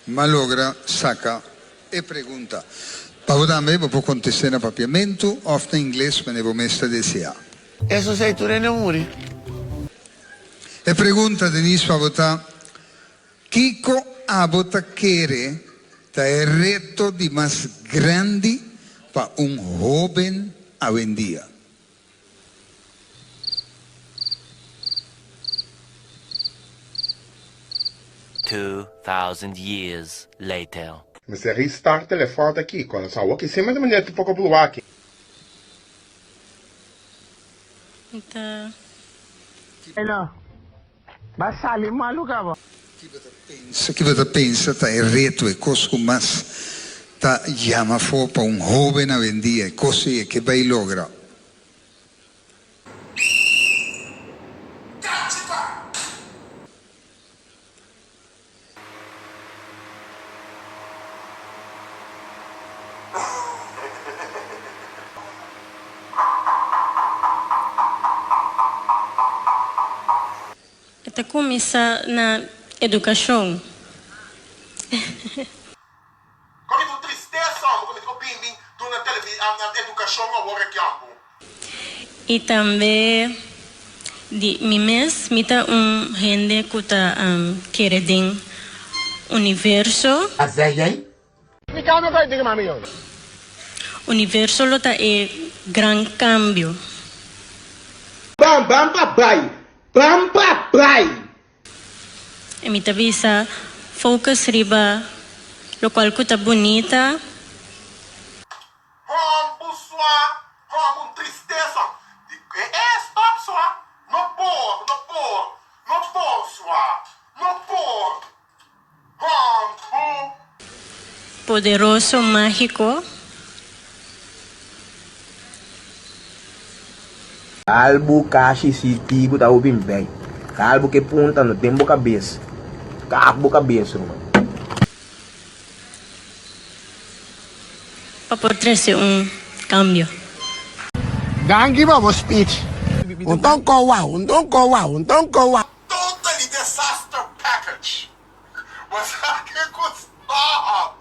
M'a logra saka e pregunta. Pa bo tambe bo por kontest'é na papiamentu òf na ingles manera bo mes ta deseá. Eso sei tur hende muri. E pregunta, Denise, pa bo ta, Kiko abo ta kere ta e reto di mas grandi pa un hóben awendia? 2000 years later. Mester restart telefòn ta kiko? Nos a wak semper ta manera tin poko blue aki. Mi ta. No. Ba sali malu kaba. Ki bo ta pensa? Ki bo ta pensa ta e reto, e kos ku mas ta yama afó pa un hóben awendia, e kos ei e ke bai logra? E ta kuminsá na edukashon. Komi tu tristesa amo komi tiko bin bin duna televi edukashon awor aki amo. I tambe di mi mes mi ta un hende ku ta kere den universo. Universo lo ta e gran kambio. Bam bam pa bai bam pa bai. E mi ta bisa focus riba lokual ku ta bunita. Hombu sua, hombu un tristesa di e e stop sua, no por, no por, no por sua, no por, hombu. Poderoso mágiko. Albu kashi si tibu ta hopi bei. Albu ke punta no den bo kabes. Kap bo kabes ruman. Pa por trece un cambio. Danki pa bo speech. Un ton kowa, un ton kowa, un ton kowa. Totally disaster package. Bo sa ke ku stop.